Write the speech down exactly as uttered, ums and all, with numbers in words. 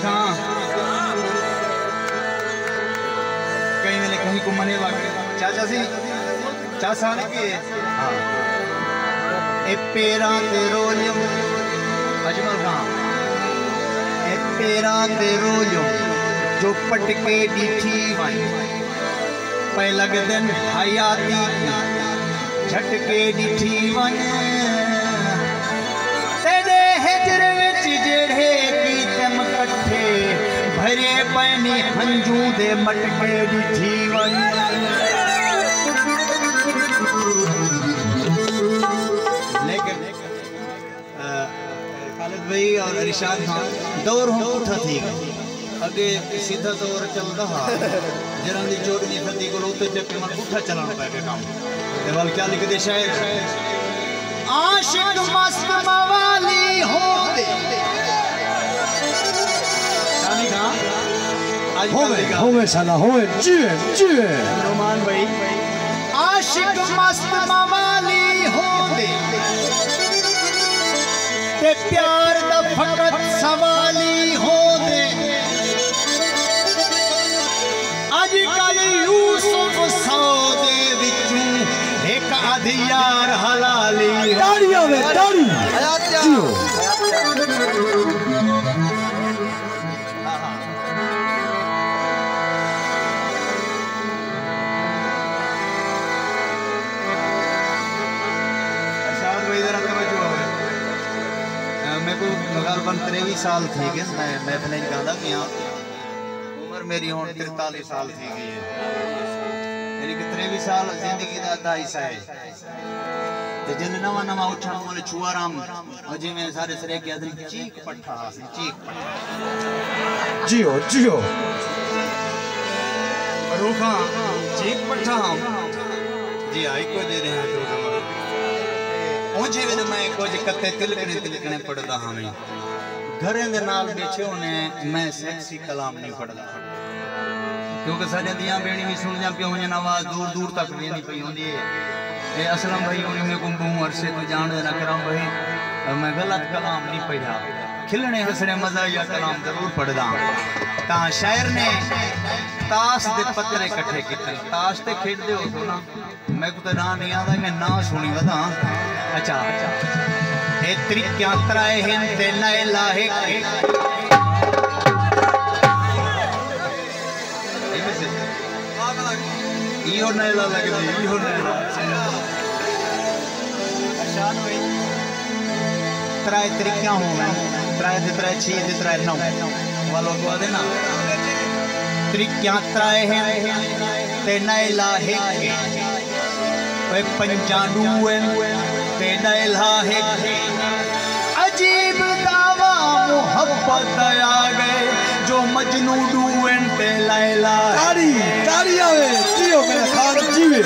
کھاں۔ کہیں ویلے کہیں کوں منے وقت چاچا سی، چاچا نے کیے۔ ہاں۔ اے پیراں تے رولم، اجمل خان، اے پیراں تے رولم، جو پٹکے ݙٹھی ونڄ۔ پئے لڳدن حیاتی کوں جھٹکے ݙٹھی ونڄ۔ تیݙے ہجر وچ جیڑھے کیتم کٹھے، بھرے پئے نی ہنجوں دے مٹکے ݙٹھی ونڄ۔ لیکن، آ، خالد بھائی اور ارشاد خان، دور ہݨ پٹھا تھی ڳئے۔ اڳے سدھا دور چلدا ہا، جنہاں دی چوݙہویں صدی کولوں اتے چکے من پٹھا چلݨ پئے ڳئے کم۔ تے ول کیا لکھدے شاعر؟ عاشق مست موالی ہوندے۔ سامی خان، اڄ کل ہووے، دی ڳالھ ہووے سالا، ہووے، جیوے، جیوے۔ نعمان بھائی، عاشق مست موالی ہوندے، تے پیار دا فقط سوال ای ہوندے۔ اڄ کل یوسف سو دے وچوں ہک ادھ یار حلالی ہوندے۔ تاڑی آوے، تاڑی۔ جیو۔ ارشاد بھائی ذرا توجہ ہووے۔ اے، میکوں غالباً تریوی سال تھی ڳئے، میں محفلیں وچ ڳاندا پیاں۔ عمر میری ہݨ ترتالی سال تھی ڳئی ہے۔ یعنی کہ تریوی سال زندگی دا ادھا حصہ ہے۔ تے جیندے نواں نواں اٹھݨ والے چھوہر ہم، او جیویں سارے سرائیکی آہدن، چیک پٹھا ہاسی، چیک پٹھا۔ جیو، جیو۔ روخاں، چیک پٹھا ہم۔ جی، آئی کو دے رہے ہیں تو۔ اونجھے ویلے میں کجھ کتے تلکݨے تلکݨے پڑھدا ہاویں۔ گھریں دے نال ٻیٹھے ہوندے ہیں، میں سیکسی کلام نہیں پڑھدا۔ کیونکہ ساݙیاں دھیاں بھیݨیں وی سݨدیاں پیاں ہوندیاں، آواز دور دور تک ویندی پئی ہوندی ہے۔ اے اسلم بھائی ہوݨی میکوں ٻہوں عرصے توں ڄاݨدن، اکرم بھائی، میں غلط کلام نہیں پڑھیا۔ کھلݨے ہسݨے مزاحیہ کلام ضرور پڑھدا۔ تاں شاعر نے تاش دے پترے کٹھے کیتے۔ تاش تے کھیݙدے ہوسو نا؟ میکوں تاں ناں نہیں آندا، میں ناں سݨی وداں۔ اچھا۔ اے ترکیاں ترائے ہن تے نیلا ہک۔ ایہو نیلا لڳدی، ایہو نیلا۔ ارشاد بھائی، ترائے ترکیاں ہوون، ترائے تے ترائے چھی تے ترائے نو۔ والو کو آدے نا۔ ترکیاں ترائے ہن تے نیلا ہک۔ اوئے پنجاں ݙو ہن تے نیلا ہک۔ عجیب دعویٰ محبت آ ڳئے، جو مجنوں ݙو ہن تے لیلا ہک۔ تاڑی، تاڑی آوے، جیو میرا خان جیوے۔